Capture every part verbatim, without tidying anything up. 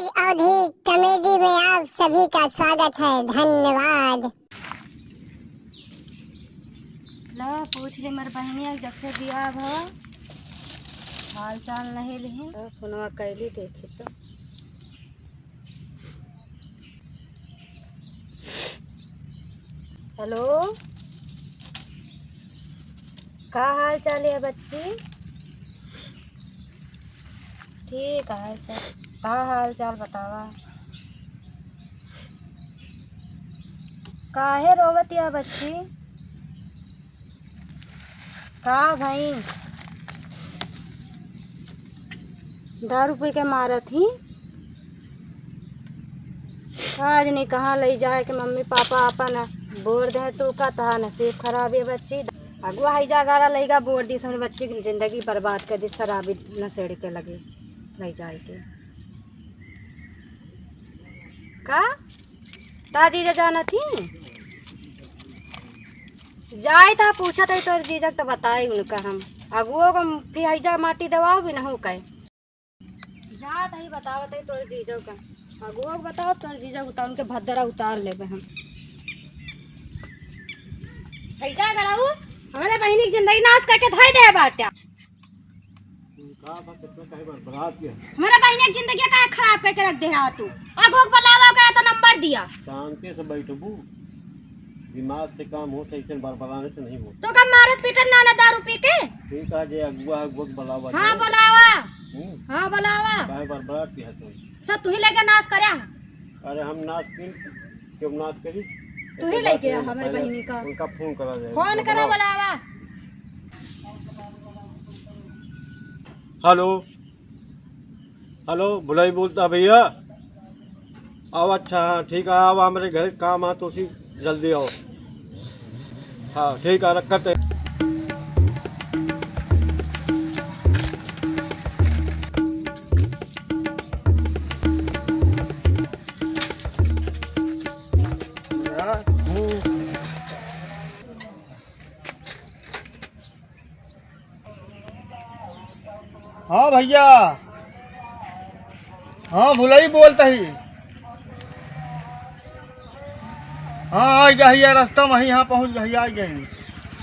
अवधी कॉमेडी में आप सभी का स्वागत है। धन्यवाद। ला, पूछ ले मोर बहिनिया, जब से बियाह भा, हाल चाल नहीं लिही। फोनवा कैली, देखी तो। हेलो, का हाल चाल है बच्ची? ठीक है सर, का हाल चाल बतावा? काहे रोवत या बच्ची? का भई? दारू पी के मारत ही। आज नहीं कहाँ लई जाए के मम्मी पापा आपन बोर दे, तू का तहा नसीब खराब है बच्ची। अगुआ है जा गारा लईगा बोर दी, हमरे बच्ची की जिंदगी बर्बाद कर दी शराबी नशेड़ी के लगे लई जाए के। का? ता जीजा जानत ही? जाए ता पूछत है तोर जीजा क तो बताई उनका हम। अगुओ को फिर हैजा माटी दवाओ भी ना हो कहे। जात ही बतावत है तोर जीजा का। अगुओ को बताओ तोर जीजा उतार उनके भद्दरा उतार लेबे हम। हैजा गड़ाऊ हमरे बहिनी की जिंदगी नाश करके धई दे बाट्या। का बा, कितना काहे बड़बड़ात है? हमरे बहिनी की जिंदगी काहे खराब करके रख दे हा तू? अगुओ को बुलावा का तो नंबर दिया। शांति से बैठबू, दिमाग से काम होत है, ऐसे बड़बड़ाने से नहीं होत। तो का मारत पीटत ना ना दारू पी के? ठीक है, जे अगुआ है, अगुआ को बुलावा हाँ, जाए। बुलावा। हम्म। हाँ, बुलावा। काहे बड़बड़ात है तू? सब तू ही लेके नाश करे। अरे हम नाश की, क्यों नाश करी? तू ही लेके आ हमरे बहिनी का। उनका फोन करा जाए। फोन करा, बुलावा। हेलो, हेलो, भुलाई बोलता भैया। आओ, अच्छा, हाँ, ठीक है, आओ, हमरे घर काम है, तो उसी जल्दी आओ। हाँ, ठीक है, रखते। हाँ भैया, हाँ भुलई बोलत ही। हाँ, आ गया है, रास्ता में ही, हाँ पहुँच गया, आ गए हैं।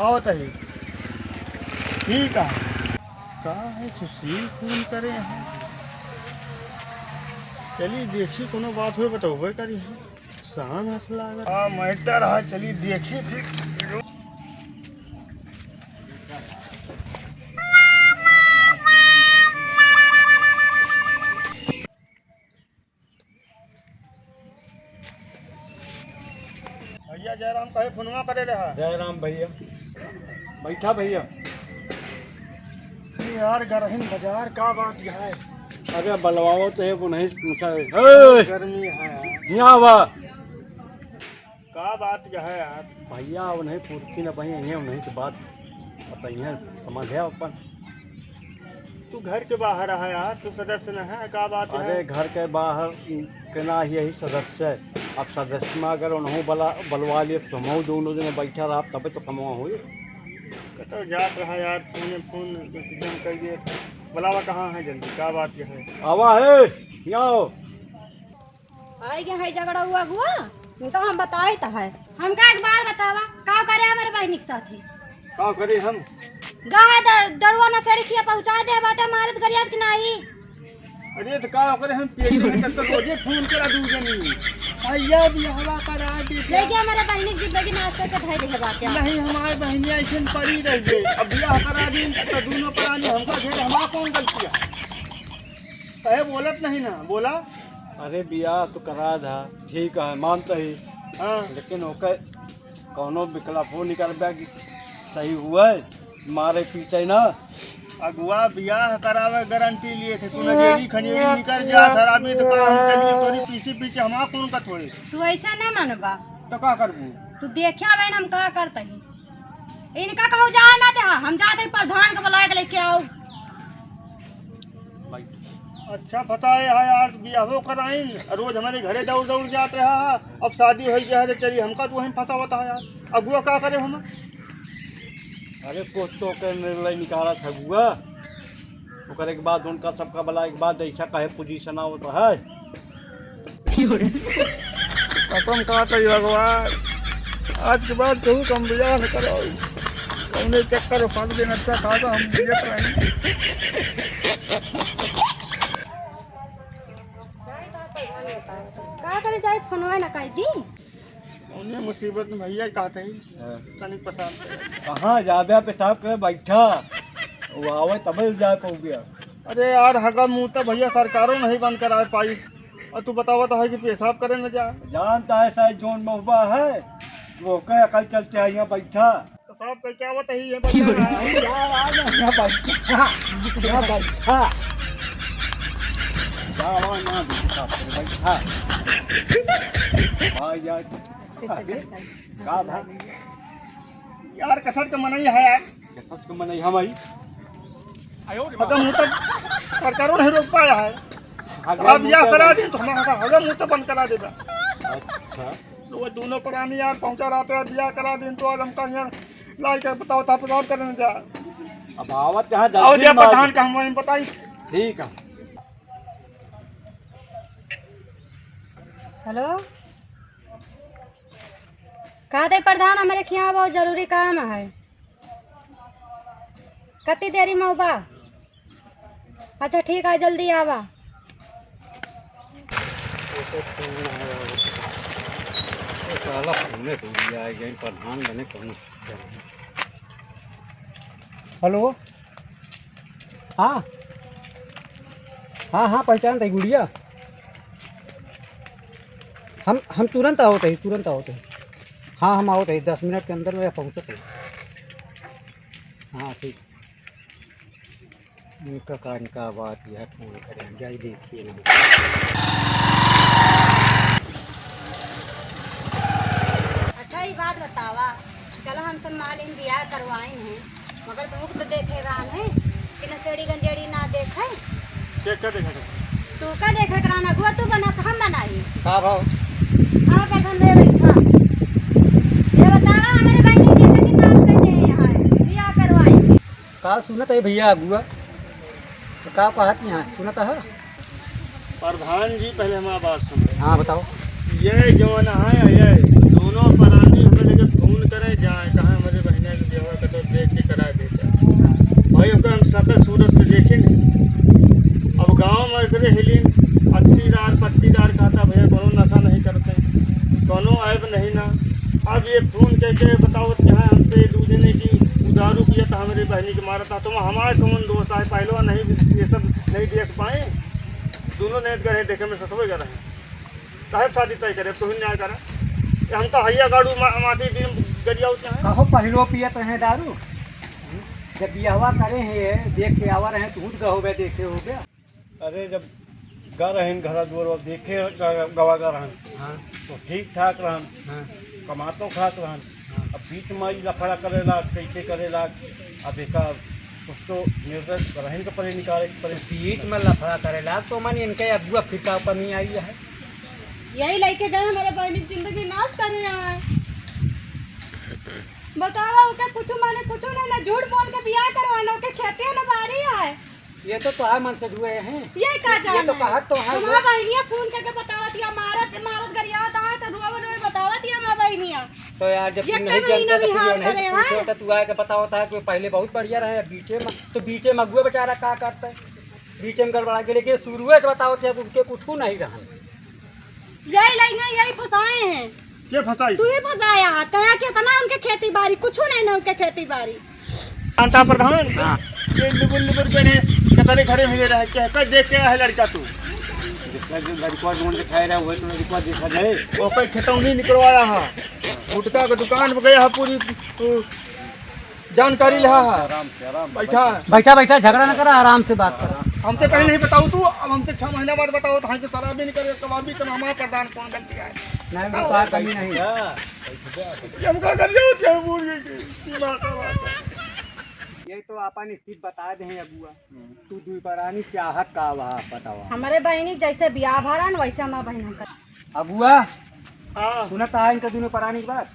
आवत ही। ठीक है। का है, सुशील फोन करे हैं। चली देखी, कोनो बात होए, बतौबे करी हैं। शाम हंस लागत। हाँ, मैटर है, चली देखी फिर। भैया जयराम कहे फोनवा करे रहा। जयराम भैया, बैठा भैया। अरे यार, गरहिन बाजार का बात है? अरे बलवाओ तो है, वो नहीं पूछा है। ए! गर्मी है यार। यहाँ आवा। का बात है यार? भैया, वो नहीं पूछी ना भैया, ये नहीं की बात बताइए, समझ है अपन। तू घर के बाहर है यार, तू सदस्य न है, का बात है? अरे घर के बाहर के ना ही यही सदस्य है। अब सदस्य में अगर उन्हों बला-, बलवा लिए तो हम दोनों जने बैठा रहा तबे तो कमवा होई। कतो जात रहा यार, फोन फोन इंतजाम कर दिए। बुलावा कहाँ है जल्दी, का बात है? आवा है, यहाँ आओ। आई गया है झगड़ा हुआ हुआ, इनका हम बताए तो है। हमका एक बात बतावा, का करे हमरे बहिनी के साथे? का करे हम? गाय द-, दरुआ नसेड़ी खिया पहुँचा दे बाटे, मारत गरियात कि नाही? अरे तो का करे हम, पेट में तब तो रोजे फोन करा दू जनी। भैया बियाहवा करा दे। लेके हमरे बहिनी की जिंदगी नाश करके धर दे बाटे। नहीं, हमारे बहिनिया ऐसे पड़ी रह गई। अब बियाह करा दी तो दोनों परानी हमका घेर, हमारा कौन गलती है? कहे बोलत नहीं ना, बोला। अरे बियाह तो करा दा, ठीक है, मानत ही। हाँ। लेकिन ओके कौनो विकल्पो निकलबे कि सही हुए, मारे पीटे ना। अगुआ बियाह करावे गारंटी लिए थे, तू नजेड़ी खंजेड़ी निकल जा, शराबी तो का हम चली तोरी पीछे पीछे, हमार कौन का थोड़े। तू ऐसा ना मनबा। तो का करबू? तू देखा बहन हम का करत ही। इनका कहूँ जाए ना दे, हम जात ही प्रधान के बुलाए के लेके आओ। अच्छा फंसाए है यार, बियाहो कराइन, रोज हमरे घरे दौड़ दौड़ जात रहा है। अब शादी होइ गया है तो चली, हमका तू वहीं फंसावत है यार। अगुआ का करे हम? अरे कुछ तो के निर्णय निकाला था अगुआ, ओकरे के बाद उनका सबका बुलाए के बाद ऐसा काहे पोजीशन आवत है। कसम खात ही भगवान, आज के बाद केहू कम बियाह न करो। कौने चक्कर में फंस गए, अच्छा खासा हम जियत रही। का करे जाए, फोनवा ना काई दी। कौने मुसीबत में भैया कहते ही, हाँ। तनी परेशान करे। कहाँ ज्यादा पेशाब करे बैठा, वो आवे तबे जाए पउबे। अरे यार, हगा मुँह तो भैया सरकारों नहीं बंद कराए पाई। और तू बतावत है कि पेशाब करे न जा। जानता है शायद जौन महुआ है, वो के अकल चलते है यहाँ बैठा। तो साहब का क्या बताई है, बैठा रहा है। क्या बात है? यहाँ बैठा, यहाँ बैठा। क्या बात ना बैठा, बैठा। भाई यार, का भाई? यार, कसर के मनई है यार। कसर के मनई हम आई। अगर मुँह तक सरकारों नहीं रोक पाया है। अगर अब मुँह या तक सलाह दी तो हम अगर मुँह तक बंद करा देगा। अच्छा। तो वो दोनों प्राणी यार पहुँचा रहते हैं, बियाह करा दिन तो आज हमका यहाँ लाई के बताओ था, प्रधान करने जा। अब आवत यहाँ आओ जल्दी दिया मार। प्रधान का हम वहीं बताई। ठीक है। हेलो, का दे प्रधान, हमरे खियाँ बहुत जरूरी काम है। कति देरी में बा? अच्छा ठीक है, जल्दी आवा। साला हमने को लिया है, यहीं प्रधान बने कौन? हेलो, हाँ, हाँ, हाँ, पहचान तई गुड़िया। हम, हम तुरंत आवत ही, तुरंत आवत ही। हाँ, हम आवत ही, दस मिनट के अंदर में पहुँचत ही। हाँ, ठीक। इनका का, इनका बात यह फोन करें, जाई देखिए ना। अच्छा, ये बात बतावा, चलो हम सब मालिन बियाह करवाइन है, मगर तू तो देखे रहन है कि नशेड़ी गंजेड़ी ना देखे। के का देखा था? तू का देखे रहन, अगुआ तू बना, हम बनाई। का भाव? हाँ, प्रधान भैया बैठा। ये बतावा, हमरे बहन के कितना नाश कर दे यहाँ है, बियाह करवाई। का सुनत है भैया अगुआ? तो का कहत यहाँ सुनत है? प्रधान जी, पहले हमार बात सुन। हाँ, बताओ। ये जौन है, ये दोनों प्राणी हमें लेके फोन करे जाए, कहा हमरे बहिना के बियाह का तो देख के करा देता। भाई, ओकर हम सकल सूरत तो देखिन। अब गाँव में एकरे हिलिन, अत्तीदार, पत्तीदार कहता, भैया, कोनो नशा नहीं करते, कोनो ऐब नहीं ना। अब ये फोन करके बताओ कि हाँ, हमसे ये दू जने की दारू पिया था, हमरे बहनी के मारा था, तो हमारे कौन दोस्त आए, पहलवा नहीं, ये सब नहीं देख पाए। दोनों नेट गए देखे में ससुरे गए रहे। साहब शादी तय करे, तू ही न्याय करे। ये हम तो हैया गाड़ू मा-, माटी भी गरिया होते हैं। कहो पहिलो पियत हैं दारू? जब बियाहवा करे हैं, देख के आवा रहे, तू तो होबे, देखे होबे। अरे जब गा रहन घर दुआर, अब देखे ग-, गवा गा रहन, हाँ। तो ठीक ठाक रहन, हाँ। कमातो खात रहन। हाँ। अब बीच में ई लफड़ा करे लाग, कैसे करे लाग, अब एका कुछ तो निर्णय रहन के परे निकाले के परे। बीच में लफड़ा करे लाग, तो मन इनके अगुआ फिर का कमी आई है? यही लइके गए, हमरे बहिनी के जिंदगी नाश करे आए। बतावा, ओके कुछ माने कुछ नहीं, ना झूठ बोल के बियाह करवाना, ओके खेती ना बारी है। ये तो तोहार मन से हुए हैं। ये का ये जान तो है? कहत तो है हमार वो। बहिनिया फोन करके बतावत या, मारत, मारत गरियावत है, तो रोवे रोवे बतावत या हमार बहिनिया। तो यार, जब ये तू नहीं कई महीना जानता था, में तू हाल नहीं करे पूछो, हैं। तो तू आके बतावत है कि पहले बहुत बढ़िया रहे, अब बीचे में, तो बीचे में अगुए बेचारा का करता है? बीचे में गड़बड़ा के, लेकिन शुरुए से बतावत है, उनके कुछ नहीं रहन। यही लाइन है, यही फंसाए हैं। के फंसाई? तू ही फंसाया है। कहा कि इतना उनके खेती बाड़ी, कुछ नहीं ना उनके खेती बाड़ी। जानता प्रधान? हाँ। ये लुबुर लुबुर के ने कतरे घरे मिले रहे, के कर देख के है लड़का तू? जिसका जो लड़का ढूंढ के खाए रहा, वही तो लड़का देखा जाए। वो कोई खतौनी निकलवाया है, गुटखा के दुकान पे गया है, पूरी, पूरी जानकारी लिहा है। आराम से, आराम से, बैठा। बैठा, बैठा, झगड़ा न करा, आराम से बात करा। हमसे पहले नहीं बताऊ तू, अब हमसे छह महीना बाद बताओ तो हमसे शराबी नहीं करे, कबाबी तो हमारा प्रधान कौन गलती है? नहीं, वो बात कमी नहीं। ये हमका कर जाओ, क्या बोल गई कि, कि बात है, बात है। ये तो आपन स्थिति बता दे हैं अगुआ। तू दुई परानी चाहत का बा, बतावा। हमरे बहिनी जैसे बियाह भरन, वैसे हमार बहिन हमका। अगुआ, हाँ। सुनत है इनका दुनों परानी की बात?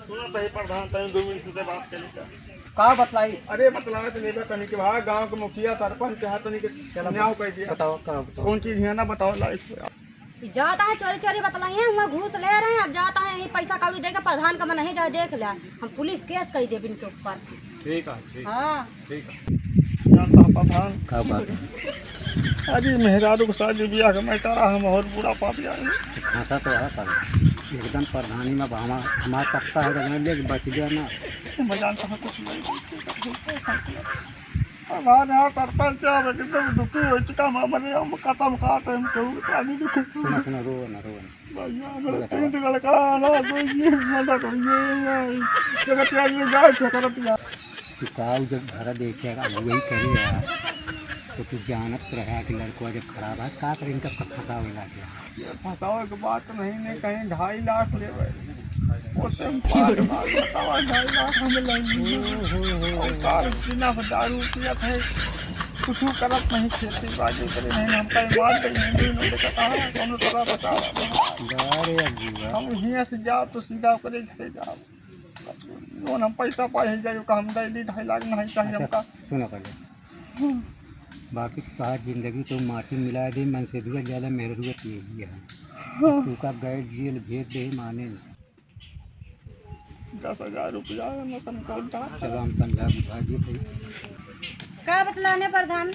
सुनत है प्रधान, तनी दो मिनट से बात कर लेता। का बतलाई? अरे बतलावे तो नहीं बा, तनी के भाई गांव के मुखिया सरपंच है, तनी के चलो, न्याय कर दिया। बताओ, का बताओ? कौन चीज है ना, बताओ लाइफ पे। जाता है चोरी चोरी बतलाइए, हुआ घूस ले रहे हैं, अब जाता है यहीं पैसा कौड़ी देके प्रधान का मन नहीं जाए देख ले, हम पुलिस केस कर देब इनके ऊपर। ठीक है, ठीक। हाँ। ठीक है। जानता है प्रधान? का बात है? अरे मेहरारू के शादी ब्याह के मैं करा हम और बूढ़ा पापी आए। फंसा तो है पर एकदम प्रधानी में हमार, हमार पत्ता है तो मैं लेके बच गया ना। मैं जानता हूँ कुछ नहीं। प्रधान यहाँ सरपंच है, अब एकदम दुखी हो चुका, हम मरे, हम खत्म खाते, हम केहू के शादी नहीं करते। सुनो, सुनो, रो ना, रो ना। भैया, मेरे तीन लड़का है ना, तो ये मदद हो ये, ये जगत यार ये गाय से करत यार। तू काऊ जब भरा देखे, अब वही करे यार। तो तू जानत रहा कि लड़का जब खराब है, का करे इनका फंसावे लागे। ये फंसावे के बात नहीं, नहीं कहीं ढाई लाख लेवे। ओते हम पागल, पागल, बतावा, ढाई लाख हम लेंगे। ओ, हो, हो, और हो। कार पीना पर दारू पियत है, कुछ करत नहीं, खेती बाड़ी करे नहीं, हमका मार दे, हिंदू ने देखा कहा, कौनो तरह बतावा। अरे अगुआ। हम हियां से जाओ तो सीधा ओकरे घरे जाओ। जौन हम पैसा पाए हैं, जाइयो का हम दे दी, ढाई लाख नहीं चाहिए अच्छा, हमका। सुनो पहले। हम्म। बाकी तोहार जिंदगी तो माटी मिला दे, मन से दुआ ज्यादा मेहररुआ यही है। हाँ। तू का गैर जेल भेज दे, माने। दस हजार रुपया है, मैं समझौता। चलो, हम समझा बुझा दिए थे। का बतलाने प्रधान?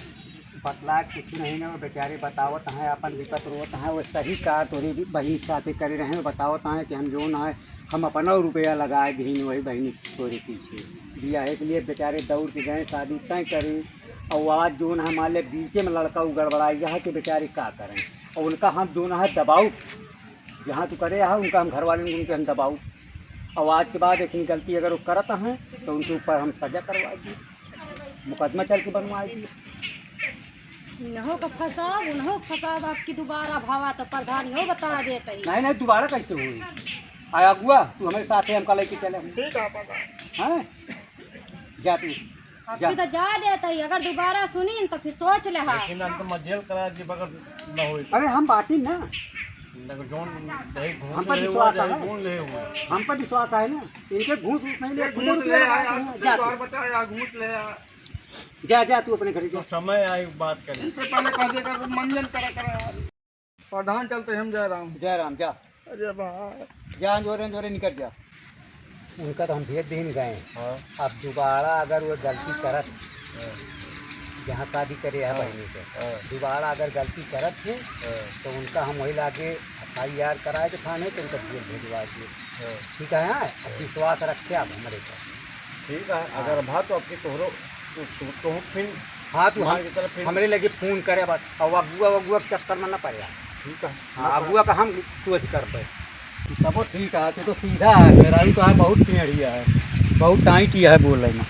बतला कुछ नहीं ना, वो बेचारे बतावत हैं, अपन विपत रोवत हैं, वो सही का तोरे भी बहिनी के साथे करे रहे, बतावत हैं कि हम जौन है, हम अपना रुपया लगाए दीन वही बहिनी तोरे पीछे। बियाहे के लिए बेचारे दौड़ के गए, शादी तय करे, और आज जौन है, मान ले, बीचे में लड़का उ गड़बड़ाई है कि बेचारे का करें, और उनका हम जौन है दबाऊ, जहाँ तू करे है, उनका हम घर वाले, उनके हम दबाऊ, और आज के बाद एक गलती अगर वो करत हैं, तो उनके ऊपर हम सजा करवा दी, मुकदमा चल के बनवा दी। इन्हों का फंसाब, उन्हों का फंसाब, आपकी दोबारा भावा तो प्रधान यो बता देते ही। नहीं, नहीं, दोबारा कैसे हुई? आ अगुआ, तू हमारे साथ है, हमका लेके चले। ठीक है, प्रधान। हैं? जा तू, आपकी जा। तो जा देते ही, अगर दोबारा सुनी न तो फिर सोच ले हा। लेकिन हम तो मत जेल करा दी, बगर न होई तो। अरे हम बाटी ना। देखो, जौन भाई घूस हम पर ले विश्वास हुआ, है। जौन ले हुआ। हम पर विश्वास है ना, इनके घूस वूस नहीं ले, ये खुद घूस रुपया ले लगा आया, के ना, जा तू। बार बचा या घूस ले आया। जा, जा, तू अपने घरे जा। तो समय आई बात करे। इनसे पहले कह दिया कर, मंजन करा, करा यार। प्रधान चलते हम जय राम। जय राम, जा। अरे भाई। जा, जोरे, जोरे निकल जा। उनका तो हम भेज दीन गए। हाँ। अब दोबारा अगर वो गलती करत, हाँ। जहाँ शादी करे है हाँ। बहिनी के, हाँ। दोबारा अगर गलती करत है, हाँ। तो उनका हम वही लागे एफ आई आर कराए के थाने, तो उनका जेल भेजवा दिए। हाँ। ठीक है, हाँ? अब विश्वास रखे आप हमारे पर। ठीक है, हाँ। अगर भा तो आपके तोहरो, तो, तो, तो फिर हाँ, तू मार हम, की तरफ फिर हमरे लगे फोन करे बस, और अगुआ, अगुआ के चक्कर में न पड़े। ठीक है। हाँ, अगुआ का हम सोच कर पे। तबो ठीक है, तू तो सीधा है, मेहरारू तो है बहुत टेढ़िया है, बहुत टाइट ही है बोले में।